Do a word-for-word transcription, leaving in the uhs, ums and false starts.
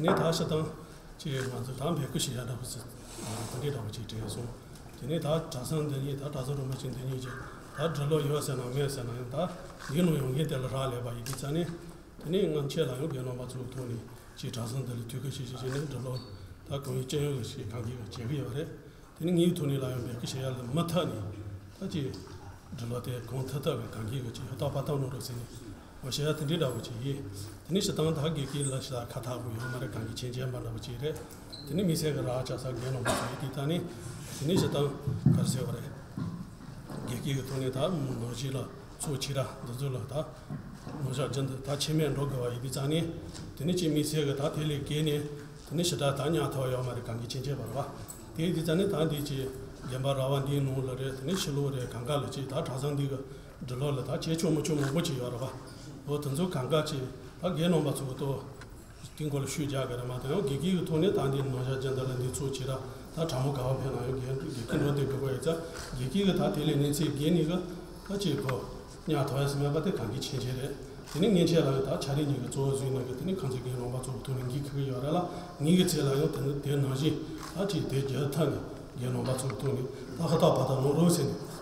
དེ་ནས་ད་ཤི་དང་ཅིག་ང་ཚོ་ད་འབོད་སྐུལ་ཞུ་ཡ་འདྲ་པོ་ཞིག་དེ་འདྲའི་འདྲ་པོ་ཅིག་དྲན་སོང་། དེ་ནས་ད་གྲྭ་ཚང་འདི་གཉིས་ད་གྲྭ་ཚང་རིན་པོ་ཆེ་འདི་གཉིས་ཀྱིས་ད་འབྲི་ཀློག་ཡོད་ཟེར་ན་མེད་ཟེར་ན་ཡང་ད་འདིའི་ནང་ཡོང་མཁན་དེ་ལ་རག་ལས་པ་ཡིན་དུས་ཙང་ནས། དེ་ནས་སྔོན་ཆད་ལ་ཡང་རྒན་རྣམ་པ་ཚོའི་ཐོག་ནས་ཅིག་གྲྭ་ཚང་འདི་ལ་ཐུགས་ཁུར་ཆེ་ཆེ་བྱས་ནས་འབྲི་ཀློག་ད་གང་ཡིན་ཅི་ཡོང་གི་ཞིག་གང་གིས་བྱེད་ཀྱི་ཡོད་རེད། དེ་ནི་ངའི་ཐོག་ནས་ལ་ཡང་འབོད་སྐུལ་བྱེད་ཡ་ལ་མུ་མཐུད་ནས་ད་ཅིག་འབྲི་ཀློག་དེ་གང་ཐུབ་ཐུབ་ཀྱི་གང་གིས་ཀྱི་ཅིག་ཧུར་ཐག་པ་ཐག་གནང་རོགས་ཟེར་ནས་འོ་བྱེད་ཡ་དེ་འདྲའི་འདྲ་བོ་ཅིག་ཡིན། དེ་ནི་སྤྱིར་བཏང་ད་དགེ་རྒན་ལ་ཞེ་དྲག་ཁ་ཐག་པོ་ཡོད་མ་རེད། གང་གིས་མཁྱེན་མཁྱེན་པ་འདྲ་བོ་ཅིག་རེད། དེ་ནི་དམིགས་བསལ་གྱི་རག་ཆགས་ས་རྒན་རྣམ་པ་ཚོ་ཡིན་དུས་ད་ནི་དེ་ནི་སྤྱིར་བཏང་ག་རེ་ཟེར་བ་རེད། དགེ་རྒན་གྱི་ཐོག་ནས་ད་ནང་བཞིན་ལ་ཚོགས་ཆེ་ར་འདི་ཚོ་ལ་ད་ནང་བཞག་རྒྱུན་དུ་ད་ཆེད་མེད་འགྲོ་དགོས་པ་ཡིན་དུས་ཙང་ནི་དེ་ནི་ཅིག་དམིགས་བསལ་གྱི་ད་དེ་ལས་བརྒལ་ནས། དེ་ནས་ཞེ་དྲག་ད་གཉའ་ཐོ་ཡོད་མ་རེད། གང་གིས་མཁྱེན་མཁྱེན་པ་རེད་བ། དེ་ཡིན་དུས་ཙང་ནས་ད་འདི་ཅིག་རྒན་པ་ར་བ་འདིའི་ནང་ལ་རེད། དེ་ནས་ཕྱི་ལོགས་རེད། གང་ག་ལ་ཅིག་ད་གྲྭ་ཚང་འདི་གི་འབྲི་ཀློག་ལ་ད་བྱེད་ཆོག་མི་ཆོག་མང་པོ་ཅིག་ཡོད་རེད་བ། འོ་དེ་ཚོ་གང་ག་ཅིག་ད་རྒན་རྣམ་པ་ཚོ་གི་ཐོག་དེའི་སྐོར་ལ་ཤུགས་རྒྱག་གི་རེད་མ་གཏོགས་ཡང་དགེ་རྒན་གི་ཐོག་ནས་ད་འདི་ནང་བཞག་རྒྱུན་དུ་ལ་འདི་ཚོ་བྱེད་ར་ད་དྲང་མོ་ག་བ་ཕེབས་ན་ཡང་རྒན་དགེ་རྒན་འགྲོ་བསྡད་དགོས་པ་ཡོད་ཙང་དགེ་རྒན་གི་ད་དེ་ལས་གནས་ཚད་བརྒལ་ནས་གི་ད་ཅིག་གོ་གཉའ་ཐོ་ཡ་སི་མེད་པ་དེ་གང་གིས་མཁྱེན་མཁྱེན་རེད། དེ་ནས་ངས་ཁྱེད་ལ་ཡང་ད་ཆ་རེ་གཉིས་ཀྱི་གཙོ་བོ་བཟོས་གནང་གི། དེ་ནས་ཁང་ཚན་རྒན་རྣམ་པ་ཚོ་གི་ཐོག་ནས་འགན་འཁུར་གི་ཡོད་རེད་ལ། ངེད་ཀྱི་ཚེ་ལ་ཡང་དེ་ནི་དེ་ནང་བཞིན་ད་ཅིག་དེ་རྒྱལ་ཐབས་ནས་རྒན་རྣམ་པ་ཚོ་གི་ཐོག་ནས་ད་ཧུར་ཐག་པ་ཐག་གནང་རོགས་ཟེར་ནས།